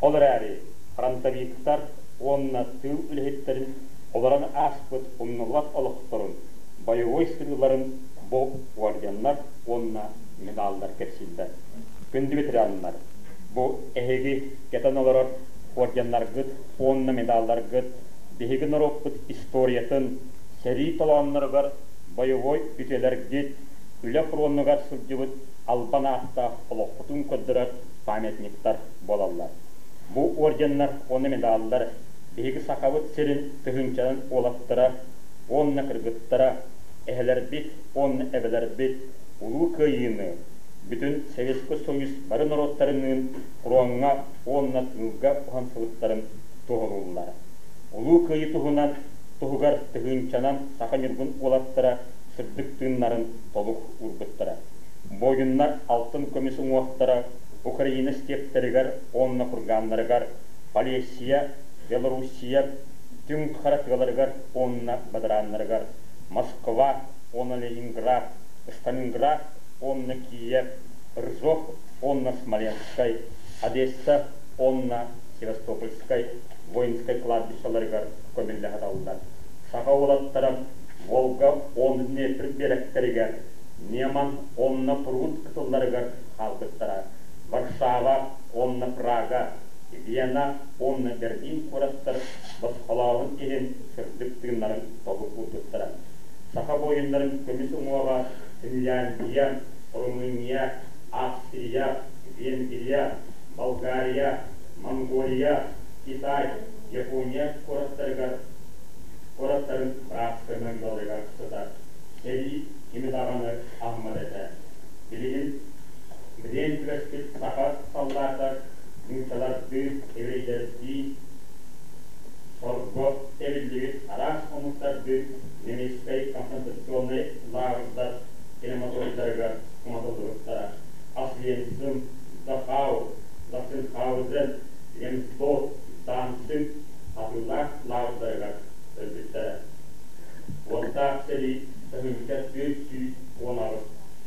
Ол эрээри фронтовиктар уонна тыыл үлэһиттэрин олорон ааспыт умнуллубат олохторун, бойобуой сырыыларын бу орденнар уонна медаллар кэпсииллэр. Күндү ветераннар, бу эһиги кэтэн олорор орденнаргыт уонна медалларгыт биһиги норуоппут историятын, сэрии толоонноругар бойобуой үтүөлэргит, үлэ фронугар сылдьыбыт албан ааттаах олоххутун көрдөрөр памятниктар буолаллар. Бу орденнар уонна медаллар биһиги Сахабыт сирин тыһыынчанан уолаттара уонна кыргыттара, эһэлэрбит уонна эбэлэрбит Улуу Кыайыыны бүтүн Советскай Союз бары норуоттарыныын фроҥҥа уонна тыылга уһансыбыттарын туоһулууллар. Улуу Кыайыы туһунан туһугар тыһыынчанан саха ньургун уолаттара сырдык тыыннарын толук уурбуттара. Буойуннар алтын көмүс уҥуохтара Украина стептэригэр уонна кургааннарыгар, Полесье, Белоруссия түҥ хара тыаларыгар уонна бадарааннарыгар, Москва уонна Ленинград, Сталинград уонна Киев, Ржев уонна Смоленскай, Одесса уонна Севастопольскай воинскай кладбищеларыгар көмүллэ сыталлар. Саха уолаттара Волга уонна Днепр биэрэктэригэр, Неман уонна Прут кытылларыгар хаалбыттара. Варшава уонна Прага, Вена уонна Берлин куораттар босхолооһун иһин сырдык тыыннарын толук уурбуттара. Саха буойуннарын көмүс уҥуоҕа Финляндия, Румыния, Австрия, Венгрия, Болгария, Монголия, Китай, Япония куораттарыгар куораттарын братскай могилаларыгар сытар. Сэрии кими даҕаны аһыммат этэ. Билигин билиэн түбэспит саха саллаата нууччалардыы, еврейдэрдии сорго тэбиллибит араас омуктардыы немецкэй концентрационнай лааҕырдар крематорийдарыгар уматыллыбыттара. Освенцим, Дахау, Заксенхаузен, Лемсдорф, Данциг атыылаах лааҕырдарыгар өлбүттэрэ. Уоттаах сэрии 1418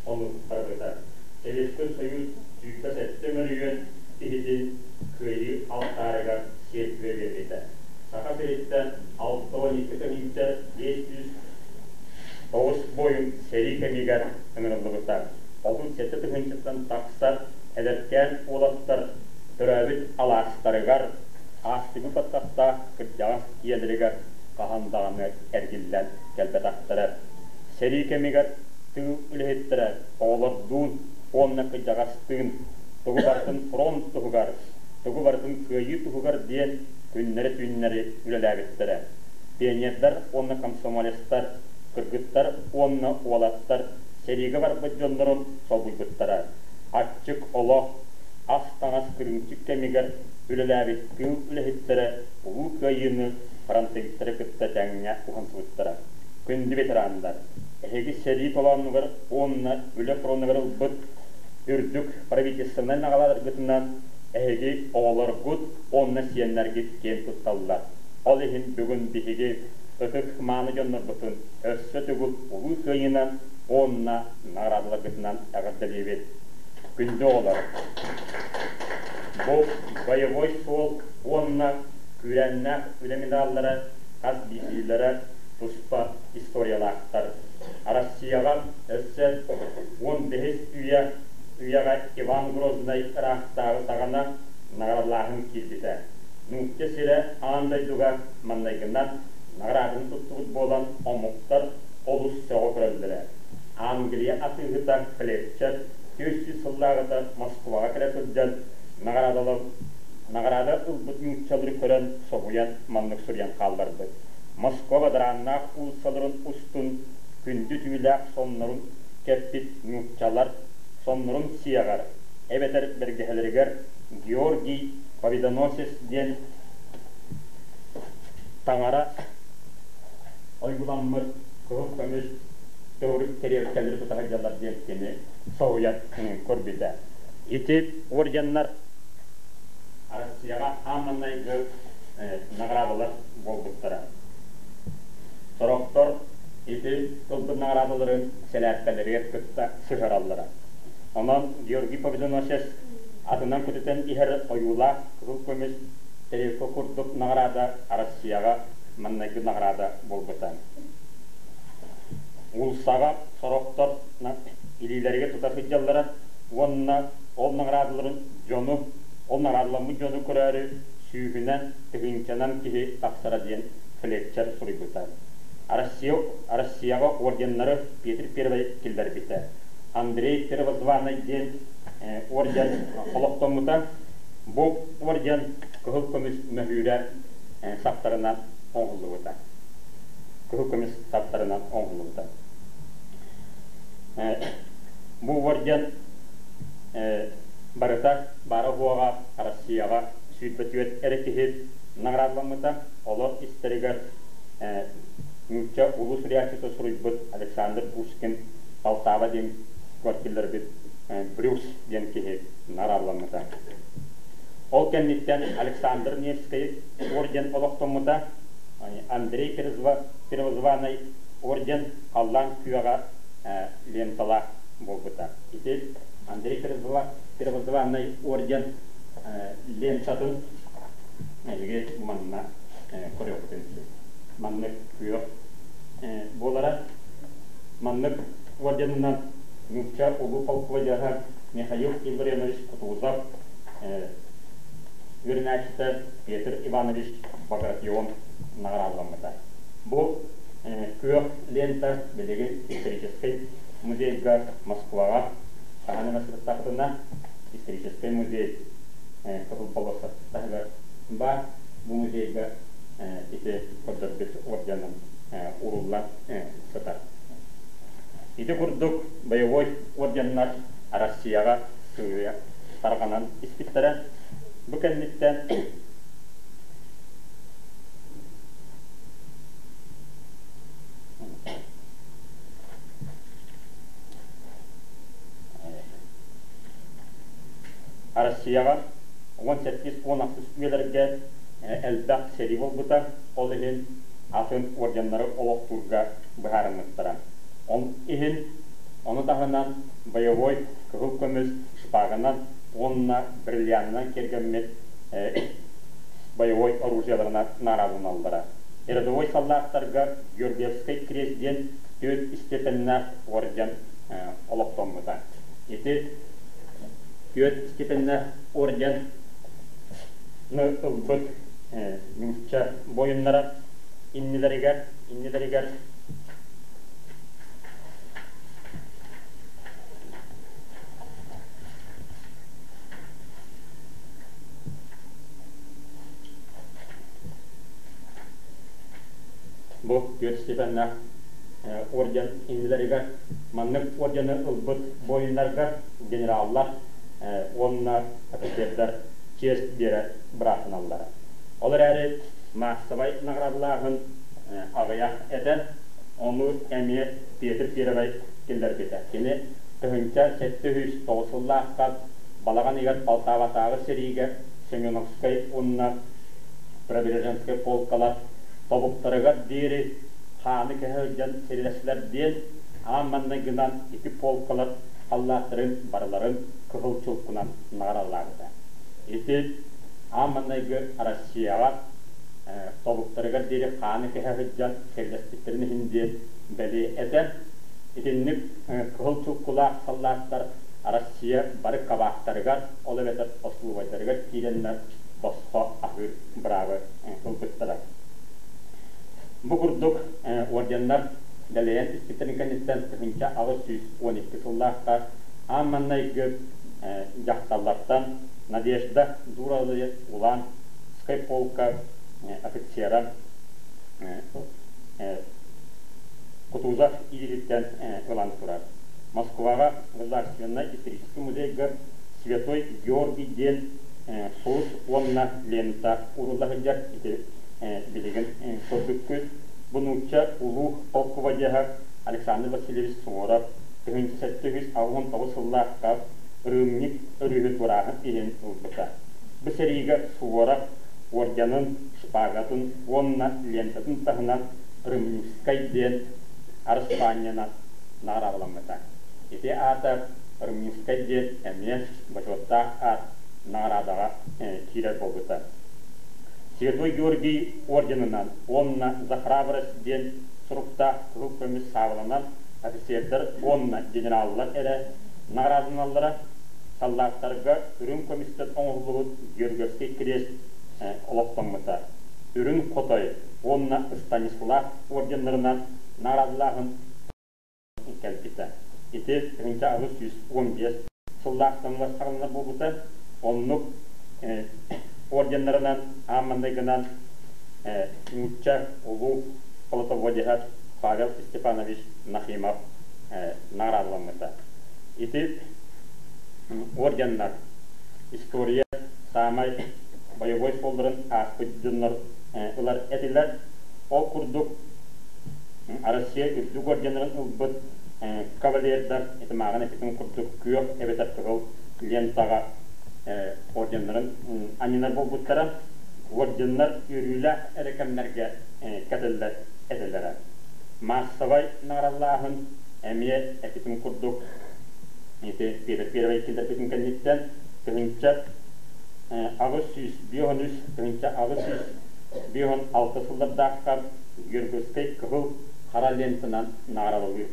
хонук барбыта. Советскай Союз 27 мөлүйүөн киһитин Кыайыы алтаарыгар сиэртибэ биэрбитэ. Саха сириттэн 62 509 буойун сэрии кэмигэр ыҥырыллыбыта. 37 тыһыынчаттан тахса эдэркээн уолаттар төрөөбүт алаастарыгар аастыгы баттахтаах кырдьаҕас ийэлэригэр хаһан даҕаны эргиллэн кэлбэтэхтэрэ. Сэрии кэмигэр тыыл үлэһиттэрэ оҕолордуун уонна кырдьаҕастыын тугу барытын фронт туһугар, тугу барытын кыайыы туһугар диэн күннэри-түүннэри үлэлээбиттэрэ. Пионердар уонна комсомолецтар, кыргыттар уонна уолаттар сэриигэ барбыт дьоннорун солбуйбуттара. Аччык олох, ас-таҥас кырыымчык кэмигэр үлэлээбит тыыл үлэһиттэрэ Улуу Кыайыыны фронтовиктары кытта тэҥҥэ уһансыбыттара. Күндү ветераннар, эһиги сэрии толоонугар уонна үлэ фронугар ылбыт үрдүк правительственнай наҕараадаларгытынан эһиги оҕолоргут уонна сиэннэргит киэн тутталлар. Ол иһин бүгүн биһиги ытык мааны дьоннорбутун өссө төгүл Улуу Кыайыынан уонна наҕараадаларгытынан эҕэрдэлиибит. Күндү оҕолор, бу боевой суол уонна күүрээннээх үлэ медаллара хас биирдиилэрэ туспа историялаахтар. Россияҕа өссө 15 үйэ үйэҕэ Иван Грознай ыраахтааҕы саҕана наҕараадалааһын киирбитэ. Нуучча сирэ аан дойдуга маҥнайгынан наҕарааданы туттубут буолан омуктар олус сөҕө көрөллөрө. Англия атыыһыта Флетчер 400 сыллааҕыта Москваҕа кэлэ сылдьан наҕараада ылбыт нууччалары көрөн соһуйан маннык суруйан хаалларбыт: Москва бадарааннаах уулуссаларын устун күндү түүлээх соннорун кэппит нууччалар соннорун сиэҕэр эбэтэр бэргэһэлэригэр Георгий Победоносец диэн таҥара ойууламмыт кыһыл көмүс төгүрүк тэриэлкэлэри тута сылдьаллар диэн кини соһуйан көрбүтэ. Ити орденнар Россияҕа аан маҥнайгы наҕараадалар буолбуттара. Сорохтор ити ылбыт наҕараадаларын сэлээппэлэригэр кытта сыһыараллара. Онон Георгий Победоносец Атынан көтүтэн иһэр ойуулаах кыһыл көмүс тарелка курдук наҕараада Россияҕа маҥнайгы наҕараада буолбута. Уулуссаҕа сорохтор илиилэригэр тута сылдьаллара уонна ол наҕараадаларын дьону, ол наҕараадаламмыт дьону көрөөрү сүүһүнэн, тыһыынчанан киһи тахсара диэн Флетчер суруйбута. Россия, Россияҕа орденнары Петр Первый киллэрбитэ. Андрей Первозванный диэн орден олохтоммута. Бу орден кыһыл көмүс мөһүүрэ саптарынан оҥоһуллубута. Кыһыл көмүс саптарынан оҥоһуллубута. Бу орден барыта баара-суоҕа Россияҕа 24 эрэ киһи наҕараадаламмыта. Олор истэригэр нуучча улуу суруйааччыта суруйбут Александр Пушкин Полтава диэн квартираларбыт Брюс диэн киһи наҕараадаламмыта. Ол кэнниттэн Александр Невскэй орден олохтоммута. Андрей Первозванный орден халлаан күөҕэ ленталаах буолбута. Ити Андрей Первозванный орден лентатын эһиги манна көрүөххүтүн сөп. Маннык күөх буолара. Маннык орденынан нуучча улуу полководеһа Михаил Илларионович Кутузов үөрэнээччитэ Петр Иванович Багратион наҕараадаламмыта. Бу күөх лента билигин историческай музейга Москваҕа хаһан эмэ сырыттахпытына историческай музей Кыһыл болуоссат таһыгар баар. Бу музейга ити көрдөрбүт орденым ууруллан сытар. Ити курдук боевой орденнар Россияҕа сыыйа тарҕанан испиттэрэ. Бу кэнниттэн Россияҕа 18-16 үйэлэргэ элбэх сэрии буолбута, ол иһин атын орденнары олохтуурга быһаарыммыттара. Ол иһин ону таһынан боевой кыһыл көмүс шпаганан уонна бриллианынан киэргэммит боевой оружиеларынан наҕараадаланаллара. Рядовой саллааттарга Георгиевскай крест диэн түөрт степеннээх орден олохтоммута. Ити түөрт степеннээх ордены ылбыт нуучча буойуннара иннилэригэр иннилэригэр Бу түөрт степеннээх орден иннилэригэр маннык ордены ылбыт буойуннарга генераллар уонна офицердар чиэс биэрэр бырааптаналлара. Ол эрээри маассабай наҕараадалааһын аҕыйах этэ, ону эмиэ Петр Первай киллэрбитэ. Кини 1709 сыллаахха балаҕан ыйыгар Полтаватааҕы сэриигэ Семеновскай уонна Преображенскай полкалар тобуктарыгар диэри хааны кэһэ сылдьан сэриилэстилэр диэн аан маҥнайгынан ити полкалар халлааттарын барыларын кыһыл чулкунан наҕараллаабыта. Ити аан маҥнайгы Россияҕа тобуктарыгар диэри хааны кэһэ сылдьан сэриилэспиттэрин иһин диэн бэлиэ этэ. Итинник кыһыл чулкулаах саллааттар Россия бары кабаактарыгар, ол эбэтэр остолобуойдарыгар киирэннэр босхо аһыыр быраабы ылбыттара. Бу курдук орденнар дэлэйэн испиттэрин кэнниттэн 1812 сыллаахха аан маҥнайгы дьахталлартан Надежда Дурова Уланскай полка офицера Кутузов илиититтэн ылан турар. Москваҕа Государственнай историческай музейга Святой Георгий диэн сулус уонна лента уурулла сылдьар. Ити билигин көрбүккүт. Бу нуучча улуу полководеһа Александр Васильевич Суворов 1789 сыллаахха Рымник өрүһү туорааһын иһин ылбыта. Бу сэриигэ Суворов орденын, шпагатын уонна лентатын таһынан Рымникскай диэн араспаанньанан наҕараадаламмыта. Ити аата Рымникскай диэн эмиэ бочуоттаах аат. наҕараадаҕа киирэр буолбута. Святой Георгий орденынан уонна За храбрость диэн суруктаах кыһыл көмүс саабыланан офицердар уонна генераллар эрэ наҕараадаланаллара. Саллааттарга үрүҥ көмүстэн оҥоһуллубут Георгиевский крест олохтоммута. Үрүҥ Хотой уонна Станислав орденнарынан наҕараадалааһын кэлбитэ. Ити 1815 сыллаах саҕаланар буолбута. Оннук орденнарынан аан маҥнайгынан нуучча улуу флотоводеһа Павел Степанович Нахимов наҕараадаламмыта. Ити орденнар история саамай бойобуой суолларын ааспыт дьоннор ылар этилэр. Ол курдук Россия үрдүк орденнарын ылбыт кавалердар ити мааҕын эппитим курдук күөх эбэтэр кыһыл лентаҕа орденнарын анньынар буолбуттара. Орденнар үөрүүлээх эрэ кэмнэргэ кэтиллэр этилэрэ. Маассабай наҕараллааһын эмиэ эппитим курдук ити Петр Первый киллэрбитин кэнниттэн 1853, 1856 сыллардаахха Георгиевскай кыһыл хара лентанан наҕараадалыыр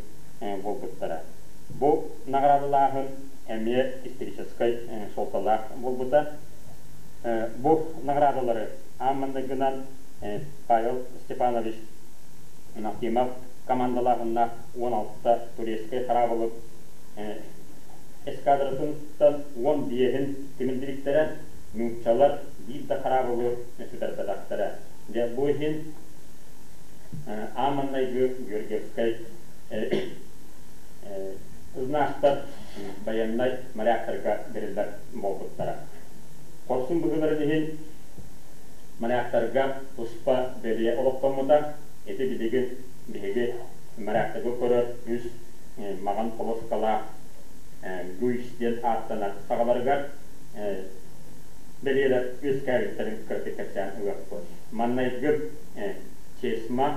буолбуттара. Бу наҕараадалааһын эмиэ историческай суолталаах буолбута. Бу наҕараадалары аан маҥнайгынан Павел Степанович Нахимов командалааһыннаах 16 турецкай хараабылы эскадратыттан 15-ин тимирдибиттэрэ, нууччалар биир да хараабылы сүтэрбэтэхтэрэ. Дьэ, бу иһин аан маҥнайгы Георгиевскай знактар байыаннай моряктарга бэриллэр буолбуттара. Хорсун быһыыларын иһин моряктарга туспа бэлиэ олохтоммута. Ити билигин биһиги моряктарга көрөр үс маҕан полоскалаах Гуйс диэн ааттанар саҕаларыгар бэлиэлэр үөскээбиттэрин кыратык кэпсээн ылыахпыт. Маннайгы Чесма,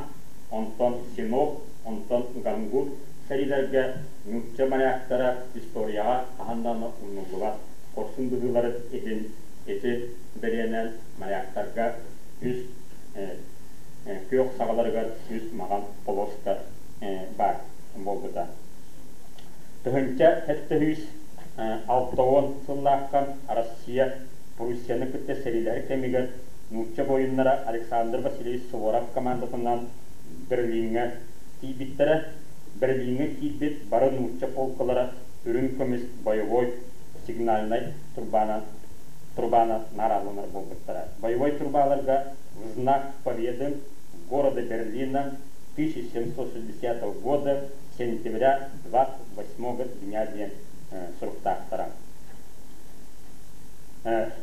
онтон Синоп, онтон Гангут сэриилэргэ нуучча моряктара историяҕа хаһан даҕаны умнуллубат хорсун быһыыларын иһин ити бэлиэнэн моряктарга үс күөх саҕаларыгар үс маҕан полоска баар буолбута. 1760 сыллаахха Россия Пруссияны кытта сэриилэһэр кэмигэр нуучча буойуннара Александр Васильевич Суворов командатынан Берлиҥҥэ тиийбиттэрэ. Берлиҥҥэ киирбит бары нуучча полкалара үрүҥ көмүс боевой сигнальнай турбанан трубанан нарааланар буолбуттара. Боевой трубаларга в знак победы города Берлина 1760 года сентября 28 дня диэн суруктаахтара.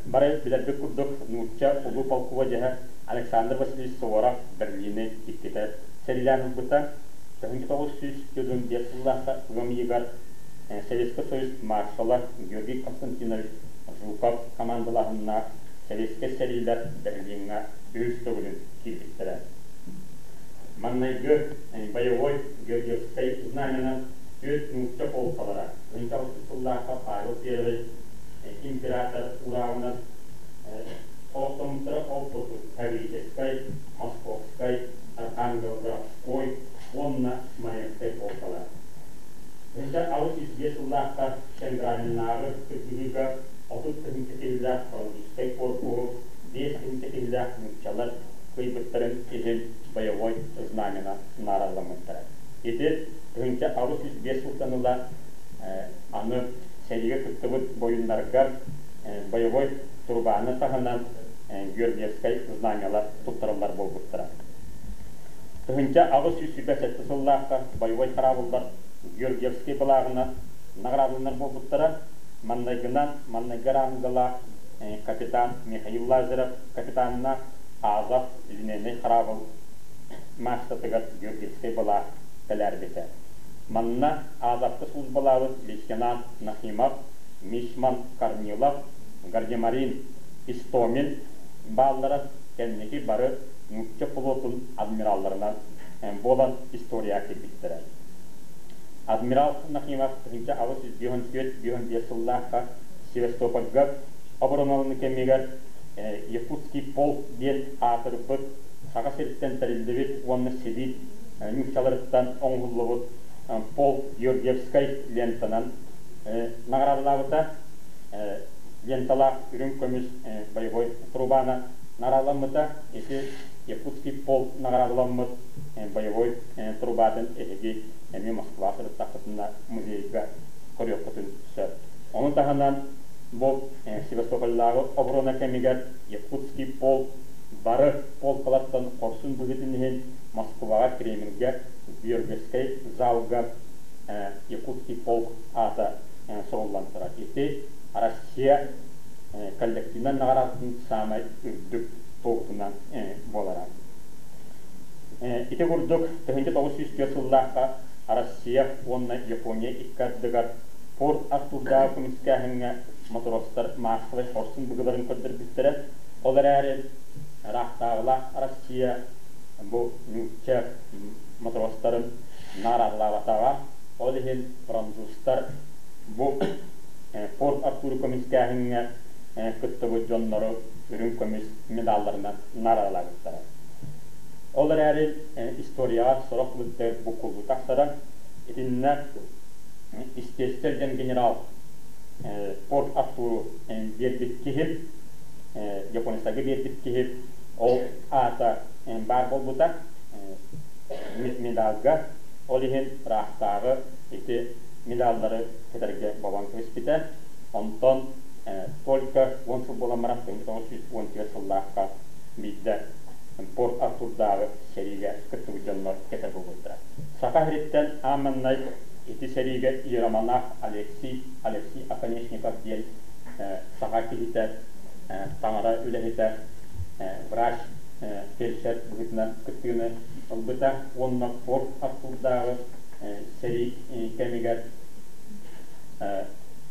Бары билэрбит курдук, нуучча улуу полководеһа Александр Васильевич Суворов Берлини иккитэ сэриилээн ылбыта. 1945 сыллаахха ыам ыйыгар Советскай Союз маршала Георгий Константинович Жуков командалааһыннаах советскай сэриилэр Берлиҥҥа үһүс төгүлүн киирбиттэрэ. Маҥнайгы боевой Георгиевскай знамянан түөрт нуучча полкалара 19 сыллаахха Павел Первый император урааҕынан олохтоммуттара. Ол курдук Таврическай, Московскай, Архангелогородской уонна Смоленскай полкалар. 1805 сыллаахха Шенграниннааҕы кыргыһыыга 30 тыһыынча киһилээх французскай корпуһу 5 тыһыынча киһилээх нууччалар кыайбыттарын иһин боевой знамена нааралламмыттара. Ити 1805 сылтан ыла аны сэриигэ кыттыбыт буойуннарга боевой трубаны таһынан Георгиевскай знамялар туттарыллар буолбуттара. 1827 сыллаахха боевой хараабыллар Георгиевский былааҕынан наҕараадаланар буолбуттара. Маннайгынан маннайгы рангалаах капитан Михаил Лазарев капитаннаах Азов линейнай хараабыл мачтатыгар Георгиевскай былаах тэлээрбитэ. Манна Азовка службалаабыт лейтенант Нахимов, мичман Корнилов, гардемарин Истомин бааллара кэнники бары нуучча флотун адмиралларынан буолан историяҕа киирбиттэрэ. Адмирал Нахимов 1854-55 сыллаахха Севастопольга обороналыны кэмигэр Якутский полк диэн аатырбыт Саха сириттэн тэриллибит уонна Сибиир нууччаларыттан оҥоһуллубут полк Георгиевскай лентанан наҕараадалаабыта. Ленталаах үрүҥ көмүс боевой трубаны наҕараадаламмыта. Ити Якутский полк наҕараадаламмыт боевой трубатын эһиги эмиэ Москва сырыттаххытына музейга көрүөххүтүн сөп. Ону таһынан бу Севастопольлааҕы оборона кэмигэр Якутский полк бары полкалартан хорсун быһыытын иһин Москваҕа Кремльгэ Георгиевскай залга Якутский полк аата суруллан турар. Ити Россия коллективнай наҕараадатын саамай үрдүк туоһутунан буолара. Ити курдук 1904 сыллаахха Россия уонна Япония икки ардыгар Порт Артурдааҕы көмүскээһиҥҥэ матростар маассабай хорсун быһыыларын көрдөрбүттэрэ. Ол эрээри ыраахтааҕылаах Россия бу нуучча матростарын наҕараадалаабатаҕа. Ол иһин французтар бу Порт Артуру көмүскээһиҥҥэ кыттыбыт дьоннору үрүҥ көмүс медалларынан наҕараадалаабыттара. Ол эрээри историяҕа сорох быттар буккуллуу тахсара. Итиннэ Истиэстэр диэн генерал Порт Артуру биэрбит киһи, японецтарга биэрбит киһи ол аата баар буолбута медалга. Ол иһин ыраахтааҕы ити медаллары кэтэргэ бобон кэбиспитэ. Онтон только 10 сыл буолан баран 1914 сыллаахха биирдэ Порт Артурдааҕы сэриигэ кыттыбыт дьоннор кэтэр буолбуттара. Саха сириттэн аан маҥнай ити сэриигэ иеромонах Алексий Алексей Оконешников диэн саха киһитэ, таҥара үлэһитэ, врач, фельдшер быһыытынан кыттыыны ылбыта уонна Порт Артурдааҕы сэрии кэмигэр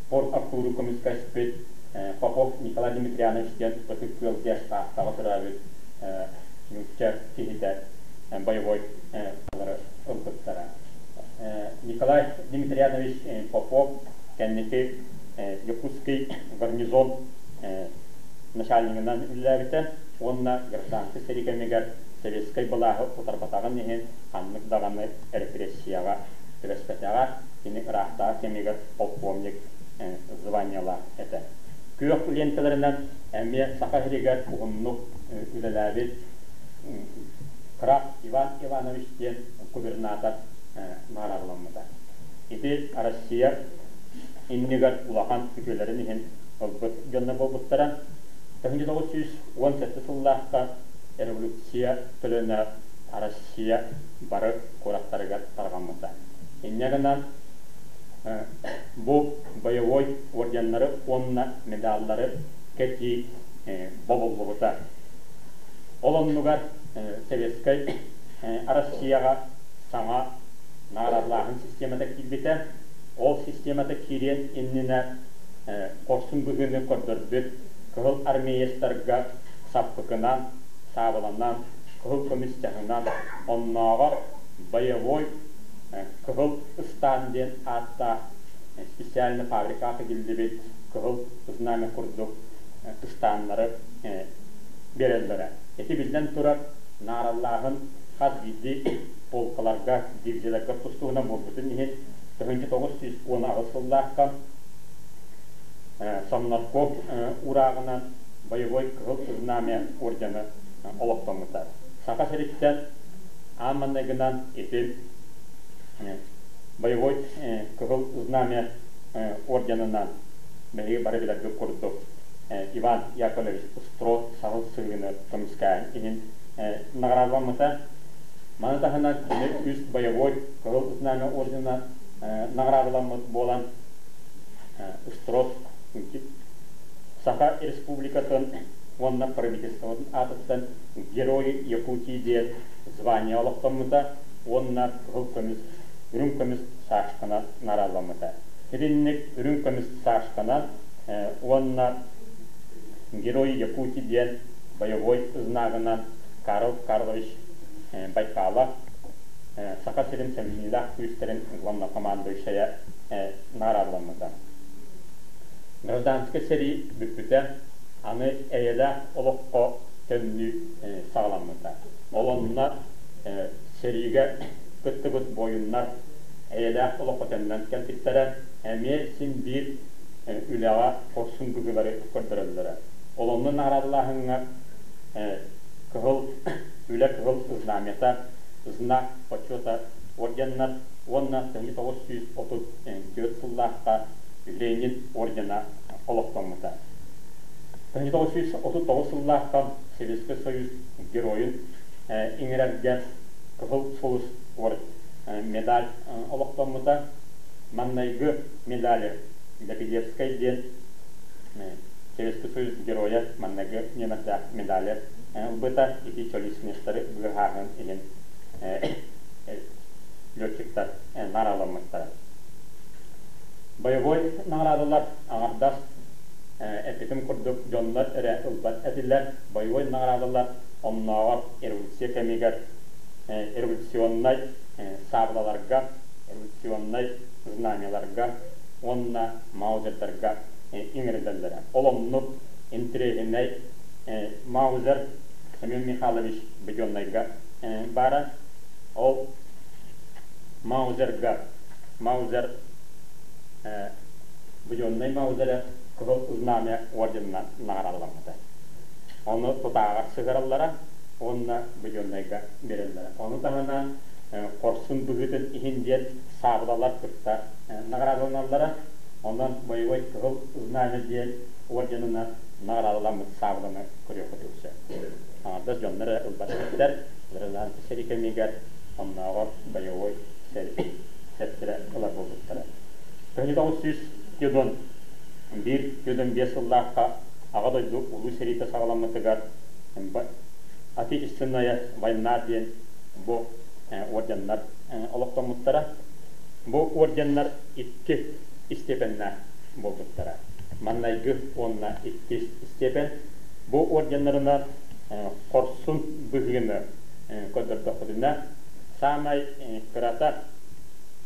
Порт Артуру көмүскэспит Попов Николай Дмитрианович диэн Ытык Күөлгэ Тааттаҕа төрөөбүт нуучча киһитэ боевой ылбыттара. Николай Дмитрианович Попов кэнники Якутский гарнизон начальнигынан үлэлээбитэ уонна гражданскай сэрии кэмигэр советскай былааһы утарбатаҕын иһин ханнык даҕаны репрессияҕа түбэспэтэҕэ, кини ыраахтааҕы кэмигэр полковник званиелаах этэ. Күөх лиэнтэлэринэн эмиэ Саха сиригэр уһуннук үлэлээбит Крах Иван Иванович диэн губернатор наҕараадаламмыта. Ити Россия иннигэр улахан үтүөлэрин иһин ылбыт дьоннор буолбуттара. 1917 сыллаахха революция төлөнө Россия бары куораттарыгар тарҕаммыта. Инньэ гынан бу боевой орденнары уонна медаллары кэтии бобуллубута. Ол оннугар Советскай Россияҕа саҥа наҕараадалааһын системата киирбитэ. Ол системата киириэн иннинэ хорсун быһыыны көрдөрбүт кыһыл армеецтарга саппыкынан, саабыланан, кыһыл көмүс чаһынан, оннооҕор боевой кыһыл ыстаан диэн ааттаах специальный фабрикаҕа тигиллибит кыһыл знамя курдук ыстааннары биэрэллэрэ. Ити биллэн турар, наараллааһын хас биирдии полкаларга, дивизияларга тус-туһунан буолбутун иһин 1918 сыллаахха Совнарком уурааҕынан боевой Кыһыл Знамя ордена олохтоммута. Саха сириттэн аан маҥнайгынан ити боевой Кыһыл Знамя орденынан биһиги бары билэрбит курдук Иван Яковлевич Строд саһыл сыһыыны көмүскээһин иһин наҕараадаламмыта. Маны таһынан кини үс боевой Кыһыл Знамя ордена наҕараадаламмыт буолан Строд Саха Республикатын уонна правительствотын аатыттан Герои Якутии диэн звание олохтоммута уонна кыһыл көмүс, үрүҥ көмүс шашканан наҕараадаламмыта. Итинник үрүҥ көмүс шашканан уонна Герой Якутии диэн боевой знагынан Карл Карлович Байкалов Саха сирин сэбилиилээх күүстэрин главнокомандующайа наҕараадаламмыта. Гражданскай сэрии бүппүтэ, аны эйэлээх олоххо төннүү саҕаламмыта. Ол онно сэриигэ кыттыбыт буойуннар эйэлээх олоххо төннөн кэлбиттэрэ, эмиэ син биир үлэҕэ хорсун быһыылары көрдөрөллөрө. Ол онно наҕараадалааһыҥҥа Кыһыл Үлэ Кыһыл Знамята, Знак почета орденнар уонна 1934 сыллаахха Ленин ордена олохтоммута. 1939 сыллаахха Советскай Союз Геройун иҥэрэргэ Кыһыл Сулус медаль олохтоммута. Маҥнайгы медали Лепилевскай диэн Советский Союз Геройа маҥнайгы нүөмэрдээх медали ылбыта. Ити чоличнецтары быыһааһын иһин летчиктар наараламмыттара. Боевой наҕараадалар аҥардас эппитим курдук дьоннор эрэ ылбат этилэр. Боевой наҕараадалар оннооҕор революция кэмигэр революционнай саабылаларга, революционнай знамяларга уонна маузердарга иҥэриллэллэрэ. Ол оннук интэриэһинэй маузер Семен Михайлович Буденнайга баара. Ол Маузерга Маузер Буденнай Маузера Кыһыл Знамя орденынан наҕараадаламмыта. Ону тутааҕар сыһыараллара уонна Буденнайга биэрэллэрэ. Ону таһынан хорсун быһыытын иһин диэн саабылалар кытта наҕараадаланаллара. Онон боевой Кыһыл Знамя диэн орденынан наҕараадаламмыт саабыланы көрүөххэ сөп. Аҥардас дьоннор эрэ ылбат эбиттэр. Гражданскай сэрии кэмигэр оннооҕор боевой сэптэрэ ылар буолбуттара. 1901-1 сыллаахха Аҕа дойду Улуу сэриитэ саҕаламмытыгар Отечественная война диэн бу орденнар олохтоммуттара. Бу орденнар икки истиэпэннээх буолбуттара. Маҥнайгы уонна иккис истиэпэн. Бу орденнарынан хорсун быһыыны көрдөрдөхпүтүнэ, саамай кырата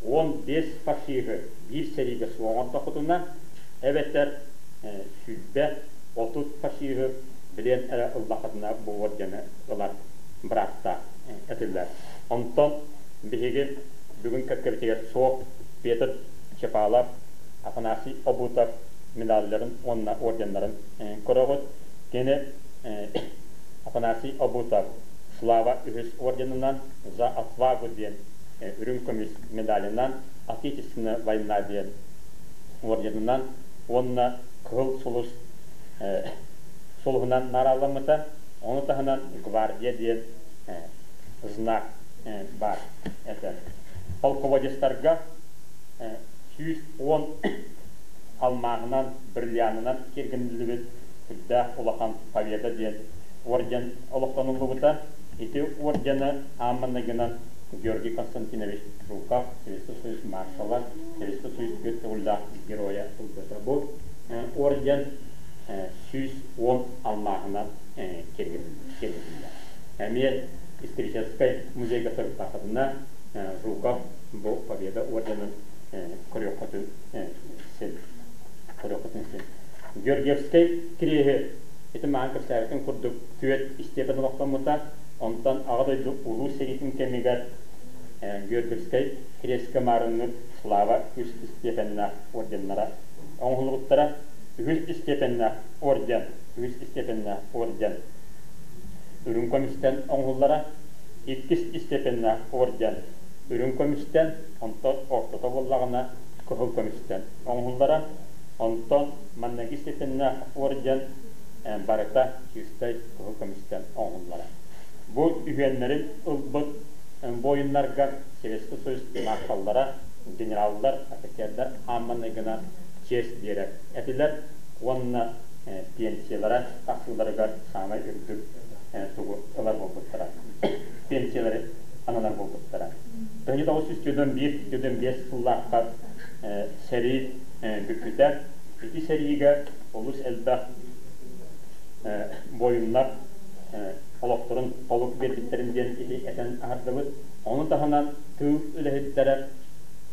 15 фашиһы биир сэриигэ суох оҥордоххутуна, эбэтэр 20-30 фашиһы билиэн эрэ ыллаххытына бу ордены ылар бырааптаах этилэр. Онтон биһиги бүгүн кэккэбитигэр суох Петр Чепалов, Афанасий Обутов медалларын уонна орденнарын көрөҕүт. Кини Афанасий Обутов Слава үһүс орденынан «За отвагу» диэн үрүҥ көмүс медалынан, Отечественная война диэн орденынан уонна Кыһыл сулус сулуһунан наҕарааламмыта. Ону таһынан «Гвардия» диэн знак баар этэ. Полководецтарга 110 алмааһынан, бриллианынан киэргэниллибит сүрдээх улахан Победа диэн орден олохтонуллубута. Ити ордены аан маҥнайгынан Георгий Константинович Жуков, Советский Союз маршала, Советский Союз түөрт төгүллээх геройа ылбыта. Бу орден 110 алмааһынан киэргэтиллэр. Эмиэ историческай музейга сырыттаххытына Жуков бу Победа орденын көрүөххүтүн син. Көрүөххүтүн син. Георгиевскай кириэһи ити маан кэпсээбитин курдук түөрт истиэпэн олохтоммута. Онтон Аҕа дойду Улуу сэриитин кэмигэр Георгиевскай кириэскэ маарынныыр Слава үс истиэпэннээх орденнара оҥоһуллубуттара. Үһүс истиэпэннээх орден, үһүс истиэпэннээх орден үрүҥ көмүстэн оҥоһуллара. Иккис истиэпэннээх орден үрүҥ көмүстэн, онтон ортото буоллаҕына кыһыл көмүстэн оҥоһуллара. Онтон манныгы истиэпэннээх орден барыта чыыстай кыһыл көмүстэн оҥоһуллара. Бу үһүөннэрин ылбыт буойуннарга Советский Союз маршаллара, генераллар, офицердар аан маҥнайгынан чиэс биэрэр этилэр уонна пенсиялара тахсыыларыгар саамай үрдүк тугу ылар буолбуттара. Пенсиялары ананар буолбуттара. 1941-45 сыллаахха сэрии бүппүтэ. Ити сэриигэ олус элбэх буойуннар олохторун толук биэрбиттэрин диэн ити этэн аһардыбыт. Ону таһынан тыыл үлэһиттэрэ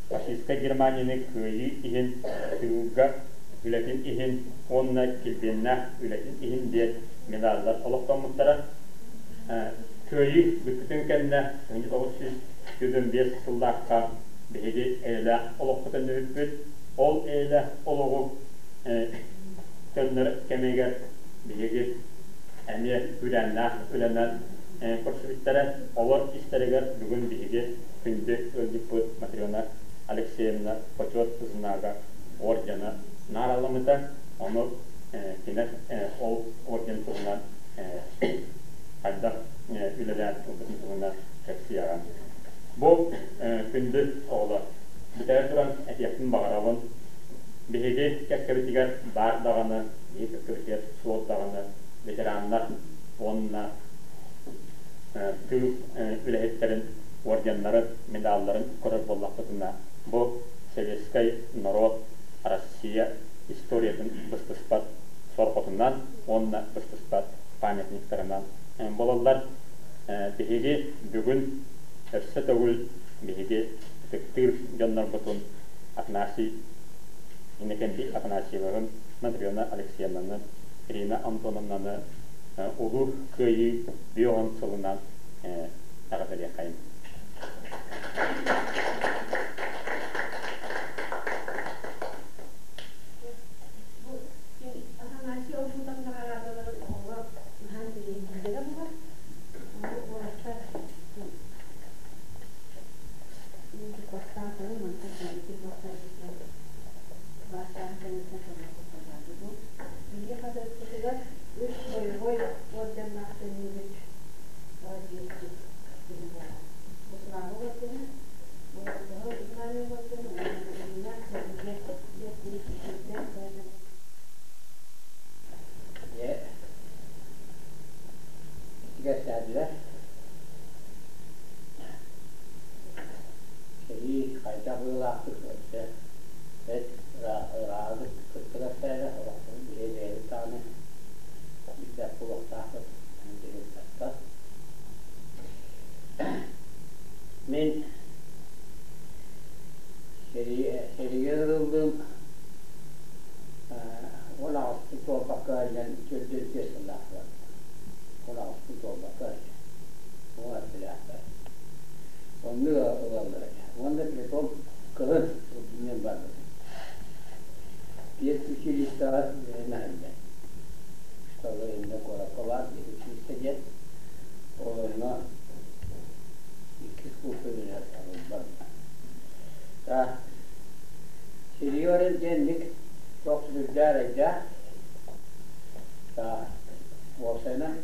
фашистскай Германияны кыайыы иһин тыылга үлэтин иһин уонна килбиэннээх үлэтин иһин диэн медаллар олохтоммуттара. Кыайыы бүппүтүн кэннэ 1945 сыллаахха биһиги эйэлээх олоххо төннүбүппүт. Ол эйэлээх олоҕу төннөр кэмигэр биһиги эмиэ күүрээннээх үлэнэн көрсүбүттэрэ. Олор истэригэр бүгүн биһиги күндү ыалдьыппыт Матрена Алексеевна Почет знага ордена наараламмыта. Ону кини ол орден туһунан хайдах үлэлээн ылбытын туһунан кэпсиэҕэ. Бу күндү оҕолор, бүтээр туран этиэхпин баҕарабын, биһиги кэккэбитигэр баар даҕаны, биһиги кэккэбитигэр суох даҕаны ветераннар уонна тыыл үлэһиттэрин орденнарын, медалларын көрөр буоллахпытына, бу советскай норуот Россия историятын быстыспат сорҕотунан уонна быстыспат памятниктарынан буолаллар. Биһиги бүгүн өссө төгүл биһиги ытыктыыр дьоннорбутун Афанасий Иннокентий Афанасьевыһын, Матрена Алексеевнаны, Ирина Антоновнаны Улуу Кыайыы бион сылынан эҕэрдэлиэххэйин. Бу Афанасий Олбутан наҕараадаларын оҕолор наһаа интэриэһиргииллэрэ буолар. Ону уолаттар бастаан мантан кэлбит бастарбытынан кылаастааһын кэнниттэн сонно кутталлаабыт. Биһиги хатырыкпытыгар үс боевой орденнаах төннүбүт разведчик киһи буолар. Бу Слава ордена, бу Кыһыл Знамя ордена уонна Ирина Сэргэ Дьэ, итигэстээтилэр. Сэрии хайдах быһыылаахтык өссө бэрт ырааҕы кытта кэпсээтэ, олохторун биһиги бэйэбит даҕаны билбэт буолуохтаахпыт диэн Мин сэриигэ ырыллыым 18-пын туолбакка ыалдьан төрдүөн биэс сыллаах барбытым. 18-пын туолбакка ыалдьан. Уон билээхпэр. Оннук ылаллар этэ. Уонна притом кыһын урдунньан барбытым. Педучилищеҕа үөрэнэ сылдьан. Шталаринна куоракка баар педучилище диэн. Ол онно иккис курска үөрэнэ барбытым. Сириорин диэнник туох сүрдээх эрэйдээх. Уопсайынан